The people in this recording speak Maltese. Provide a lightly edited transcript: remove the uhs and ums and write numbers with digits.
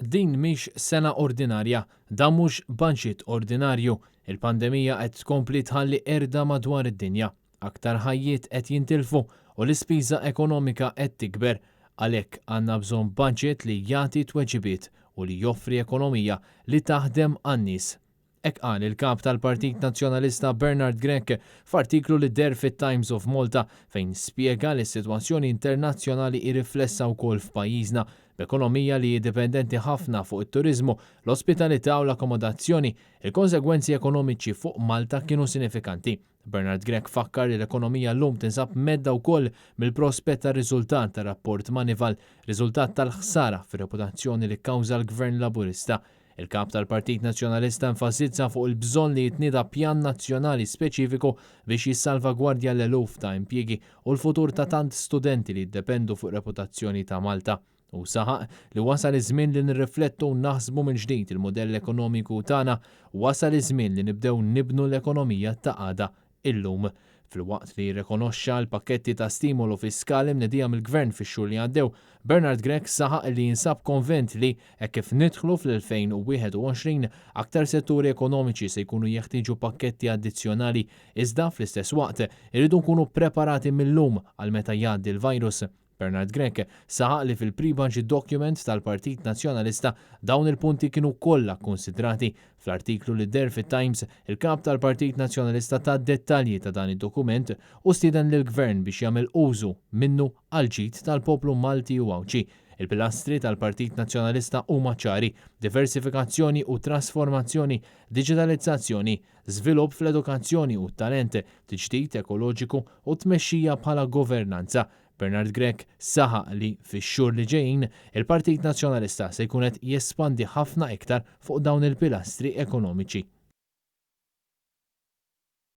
Din mhix sena ordinarja, dan mhux budget ordinarju. Il-pandemija qed tkompli tħalli qerda madwar id-dinja. Aktar ħajjiet qed jintilfu u l-ispiża ekonomika qed tikber. Għalhekk għandna bżonn budget li jagħti tweġibiet u li joffri ekonomija li taħdem għan-nies. Hekk qal il-Kap tal-Partit Nazzjonalista Bernard Grech f'artiklu li deher fit-Times of Malta fejn spjega li s-sitwazzjoni internazzjonali hi riflessa wkoll f'pajjiżna, b'ekonomija li hi dipendenti ħafna fuq it-turiżmu, l-ospitalità u l-akkomodazzjoni, il-konsegwenzi ekonomiċi fuq Malta kienu sinifikanti. Bernard Grech fakkar li l-ekonomija llum tinsab mhedda wkoll mill-prospett tar-riżultat tar-rapport Moneyval, riżultat tal-ħsara fir-reputazzjoni li kkawża l-Gvern Laburista. Il-Kap tal-Partit Nazzjonalista enfasizza fuq il-bżonn li jitnieda pjan nazzjonali speċifiku biex jissalvagwardja l-eluf ta' impjiegi u l-futur ta' tant studenti li jiddependu fuq ir-reputazzjoni ta' Malta. Hu saħaq li wasal iż-żmien li nirriflettu u naħsbu mill-ġdid il-mudell ekonomiku tagħna, wasal iż-żmien li nibdew nibnu l-ekonomija ta' għada illum. Filwaqt li rrekonoxxa l-pakketti ta' stimolu fiskali mnedija mill-Gvern fix-xhur li għaddew, Bernard Grech saħaq li jinsab konvint li, hekk kif nidħlu fl-2021, aktar setturi ekonomiċi se jkunu jeħtieġu pakketti addizzjonali, iżda fl-istess waqt irridu nkunu ppreparati mil-lum għal meta jgħaddi l-virus. Bernard Grech saħaq li fil-pre-budget document tal-Partit Nazzjonalista dawn il-punti kienu kollha kkunsidrati. Fl-artiklu li deher fit-Times, il-Kap tal-Partit Nazzjonalista ta dettalji ta' dan id-dokument u stieden lill-Gvern biex jagħmel użu minnu għall-ġid tal-poplu Malti u Għawdxi. Il-pilastri tal-Partit Nazzjonalista huma ċari, diversifikazzjoni u trasformazzjoni, diġitalizzazzjoni, żvilupp fl-edukazzjoni u t-talent, tiġdid ekoloġiku u tmexxija bħala governanza. Bernard Grech saħaq li fix-xhur li ġejjin, il-Partit Nazzjonalista se jkun qed jespandi ħafna iktar fuq dawn il-pilastri ekonomiċi.